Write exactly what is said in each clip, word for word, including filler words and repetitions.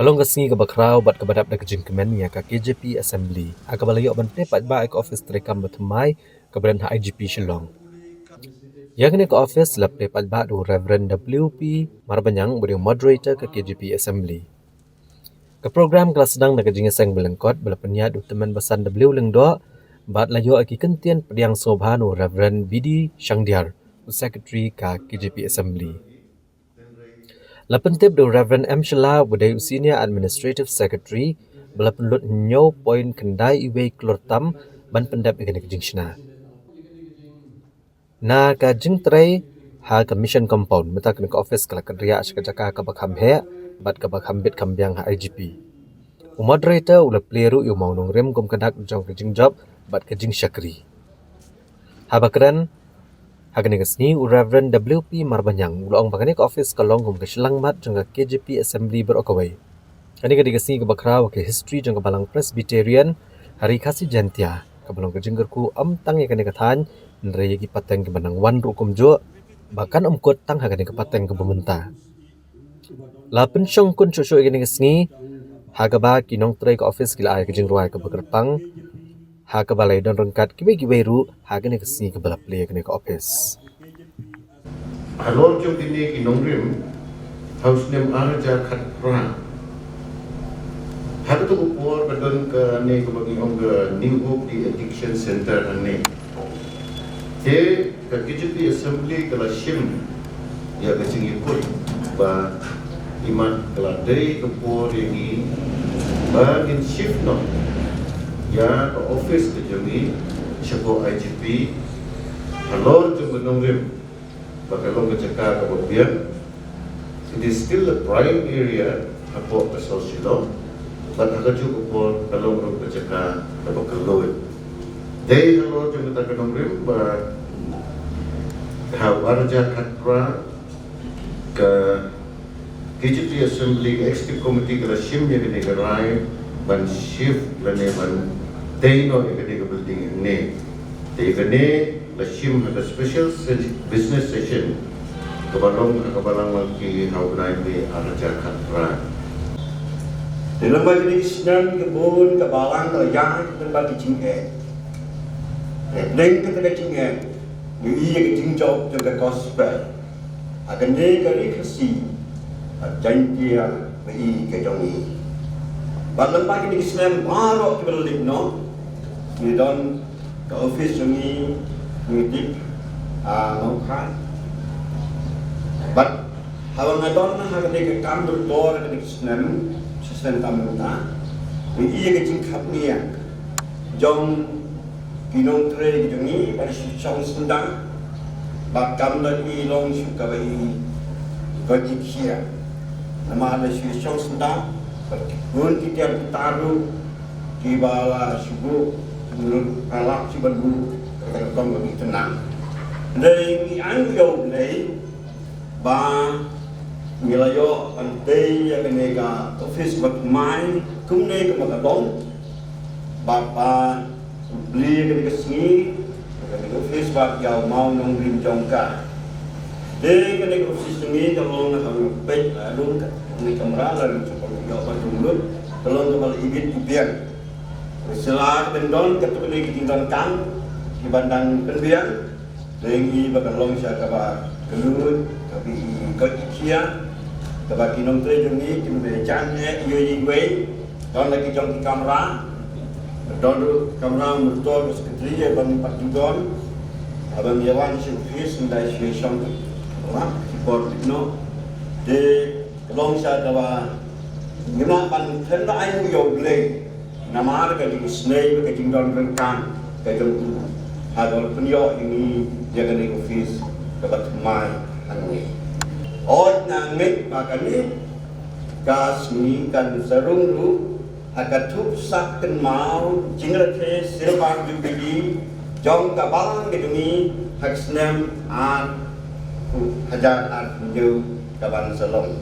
Ka long ka sngi kaba khraw bad kaba dap da ka jingkmen ïa ka K J P Assembly ha kaba la ïoh ban plie paidbah ïa ka ophis treikam ba thymmai kaba don ha I G P Shillong. Ïa kane ka ophis la plie paidbah da u Reverend W P Marbaniang uba dei u moderator ka K J P Assembly. Ka program ka la sdang da ka jingïaseng ba lyngkot ba la pynïaid da u Tymmen Basan W Lyngdoh bad la ïoh ïa ki kyntien pdiang sngewbha na u Reverend B D Shangdiar, u secretary ka K J P Assembly. La pyntip da u Reverend M Shylla uba dei u senior administrative secretary ba la pynlut hynñiew point khyndai uwei klur tam ban pyndep ïa kane ka jingshna. Na ka jingtrei ha ka Mission Compound, mynta kane ka ophis ka la kynriah sha ka jaka kaba kham heh bad kaba kham bit kham biang ha I G P. U moderator u la plie ruh ïa u mawnongrim kum ka dak jong ka jingjop bad ka jingshakri. Haba kren ha kane ka sngi, u Reverend W P Marbaniang u la ong ba kane ka ophis ka long kum ka shyllangmat jong ka K J P Assembly baroh kawei. Kane ka dei ka sngi kaba khraw ha ka history jong ka Balang Presbyterian ha Ri Khasi Jaiñtia, kaba long ka jingkyrkhu ym tang ïa kane ka thaiñ hynrei ïa ki pateng kiba nang wan ruh kumjuh ba kan ym kut tang ha kane ka pateng kaba mynta. La pynshongkun shuh shuh ïa kane ka sngi ha kaba ki nongtrei ka ophis ki la ai ka jingrwai kaba kyrpang ha kaba la ïadon ryngkat kiwei kiwei ruh ha kane ka sngi kaba la plie ïa kane ka ophis. Halor jong kine ki nongrim ha u snem ar hajar khatphra, ha kato ka por ka don kane kaba ngi ong ka New Hope De-Addiction Center hangne. Te ka K J P Assembly ka la shim ïa ka jingïakut ba imat ka la dei ka por ïa ngi ba ngin shift noh ïa ka ophis ka jong ngi sha ka I G P halor jong ka nongrim ba ka long ka jaka kaba biang. It is still a prime area hapoh ka South Shillong, bad ha kajuh ka por ka long ruh ka jaka kaba kylluid. Dei halor jong kata ka nongrim ba ha u ar hajar khatphra ka K J P Assembly Executive Committee ka la shim ïa kane ka rai ban shift lane ban tei noh ïa kane ka building hangne. Te kane la shim ha ka special se-, business session kaba long ha ka Balang Langki ha u bnai May ar hajar khatphra. Te lem bad kine ki snem ki bun ka Balang ka la ïaid lem bad ki jingeh. Te pdeng kata ka jingeh ngi ïohi ïa ka jingjop jong ka gospel ha kane ka Ri Khasi bad Jaiñtia ba i ka jong ngi. Bad lem bad kine ki snem baroh kiba la leit noh ngi don ka ophis jong ngi, ngi dip ha Mawkhai. Bad haba nga don ha kane ka kam myrto ha kane ka snem, shisnem tam mynta, ngi ïohi ïa ka jingkhapngiah jong ki nongtrei ki jong ngi ba la shu shong syndah. Ba kam da i long shuh kaba i koit i khiah. Namar la shu shong syndah bad ki khun ki tiar ki tar ruh kiba la shu buh lut, la lap shuh ban buh kata ka kam kaba itynnad. Hynrei ngi ai nguh ïa U Blei ba ngi la ïoh ban tei ïa kane ka ophis ba thymmai kumne kumba ka long. Bad ba plie ïa kane ka sngi ïa kane ka ophis bad ïa u mawnongrim jong ka. Te kane ka ophis jong ngi ka long, ha kaba peit la rung kane ka kamra la rung, ka ïoh ban rung lut, ka long kaba la ibit ibiang. Shisha ka dang don katto katne ki jingdonkam kiba dang pynbiang. Te ngi ba ka long sha kaba kylluid, kaba i koit i khiah, kaba ki nongtrei jong ngi kin ym jan eh iwei iwei. Don la ki jong ki kamra, don ruh kamra monitor, secretary, ïa ba ngi pat ju don. Haba ngi ïa wan sha office ngi dei shu shong la ki por bit noh. Te ka long sha kaba ngi nang ban kren da ai nguh ïa U Blei namar ka jingisynei bad ka jingdon ryngkat ka jong u ha kaba pynïoh ïa ngi ïa kane ka office kaba thymmai hangne. Hooid, nga ngeit ba kane ka sngi kan sa rung ruh ha ka thup sah kynmaw jingrakhe Silver Jubilee jong ka balang ka jong ngi ha ka snem ar hajar arphew hynñiew kaban sa long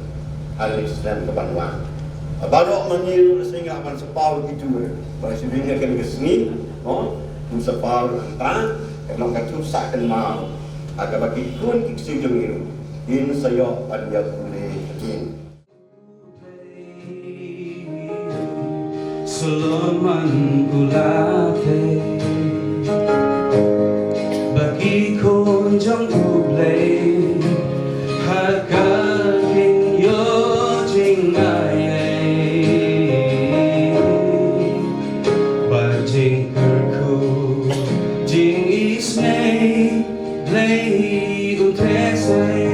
ha ka snem kaban wan. Baroh ma ngi ruh la sngewbha ban sa paw ki jur ba shu dei ïa kane ka sngi, no, kin sa paw hangta ka long ka thup sah kynmaw ha kaba ki khun ki ksiew jong ngi ruh kin sa ïoh ban ïa pule ha kin. Solomon u la thei ba ki khun jong U Blei ha ka kin ïoh jingai, ba jingkyrkhu jingisynei Blei un theh sei.